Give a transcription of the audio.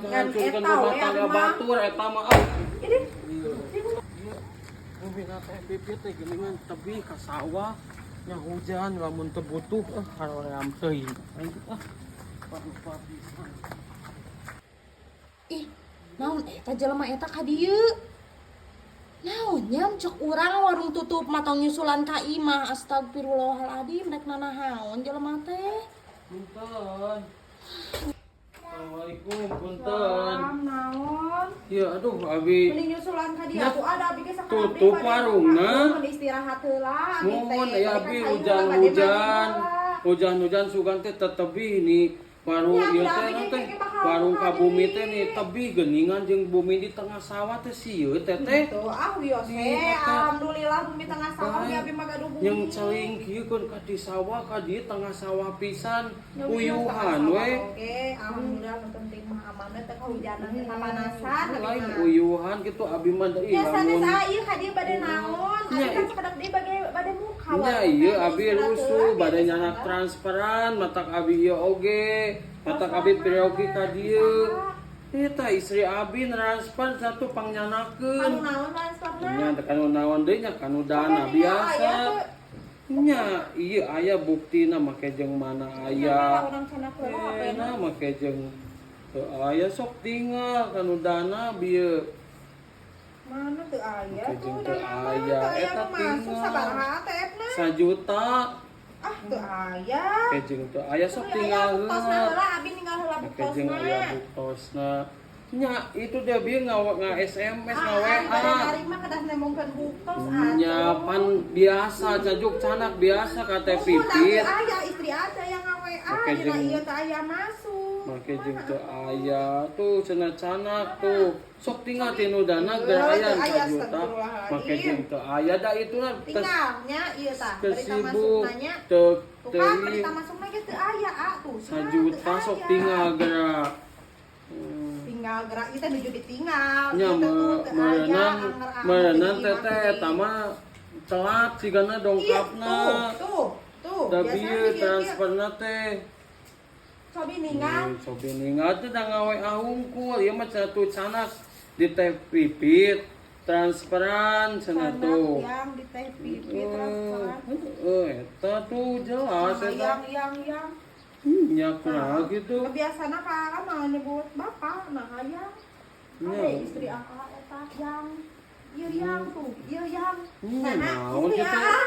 Ngan ngahancurkeun eta rumah we tangga abi mah. Batur eta mah ah. Ini Bumi teh pipit teh geuningan tebih ka sawah nya, hujan lamun teu butuh ah, haroream teuing ah, rupa pisan. Ih, naon eta jelema eta ka dieu? Naon nyam cek urang warung tutup mah tong nyusulan ka imah. Astagfirullahaladzim, rek nanahaon jelema teh? Punten. Assalamualaikum, punten. Naon? Ya aduh, abi Mending nyusulan ka dieu Nya, atuh, ada abi ge sakedap tutup warungna. Mun istirahat heula abi Mohon teh. ya Bade abi ka sayuran, bade hujan-hujan. mandi heula. Hujan-hujan sugan teh tetebih nih warung Ya, ieu udah, teh abi teh ge bakal warung buka ka bumi deui. Teh nih tebih geuningan jeung bumi di tengah sawah teh sieun teh teh. Tuh, ah wios Ih, he, eta. Alhamdulillah bumi tengah sawah Baik. ge abi mah gaduh bumi. Yang celing kieu keun ka di sawah, ka di tengah sawah pisan, Ya, wios tengah uyuhan sawah we. oge, alhamdulillah nu penting mah aman we, teu kahujanan, teu kapanasan abi Lain mah. Uyuhan gitu abi mah deui Ya sanes lamun ah ieu ka dieu bade naon? Abi Nya, kan sakedap deui bade bade muka nya warung iya teh, abi istirahat rusuh heula, bade biasa nyanak heula. Transferan matak abi ieu oge, matak abi periogi ka dieu. Eta istri abi transfer satu Kanu pangnyanakkeun. Naon transferna? Nya teh kanu naon deui nya, kanu dana Tapi tinggal biasa. aya teu. Nya ieu aya buktina make jeung mana aya. Urang cenah heula HP-na. Nah, make jeung teu aya, sok tinggal kanu dana bieu. Mana teu aya Make tuh jeung teu dana mah, aya, teu aya eta nu masuk tinggal. Sabaraha ATM-na? Sajuta. Ah, teu aya. Make jeung teu aya, sok Teu aya tinggal buktosna heula. Heula, abi ninggal heula Make jeung buktosna. aya buktosna. Nya itu dia bieu nga SMS, nga Ah, WA. bade narima kedah nembongkeun buktos atuh. Nya pan biasa cajuk canak biasa ka teh Muhun, atuh pipit. Aya istri aja yang nga-WA Make dina jeung ieu teu aya masuk. Make jeung teu aya tuh cenah canak tuh. Sok tinggal tinu dana Heuh, geura aya teu aya, sajuta. astagfirullahaladzim. Make jeung teu aya da itu na tes Tinggalnya ieu tah, berita kesibuk masukna nya. teu Tuh teu kan berita masukna ge teu aya ah tuh. Cenah, teu sajuta sok aya. Tinggal geura. Tinggal gerak kita nuju ditinggal. Nya Ieu teh tuh teu aya, merenang anger anu merenang teu teh teh diimah eta mah telat sigana Iya, dongkapna. tuh, tuh, tuh. Da Biasana bieu kieu kieu. transferna teh. Cobi ninggal. Cobi ninggal teh da ngawe hungkul ieu mah cenah tuh canak di teh pipit transferan cenah Canak tuh. yang di teh pipit transferan. Heeh, eta tuh jelas Nah, eta. yang. Nya kunaha gitu. Biasana ka mah nyebut bapak, nah hayang. Nya. Ada istri akak eta yang. Ieu yang tuh, ieu yang. Nya Nah, naon istri kitu. ah.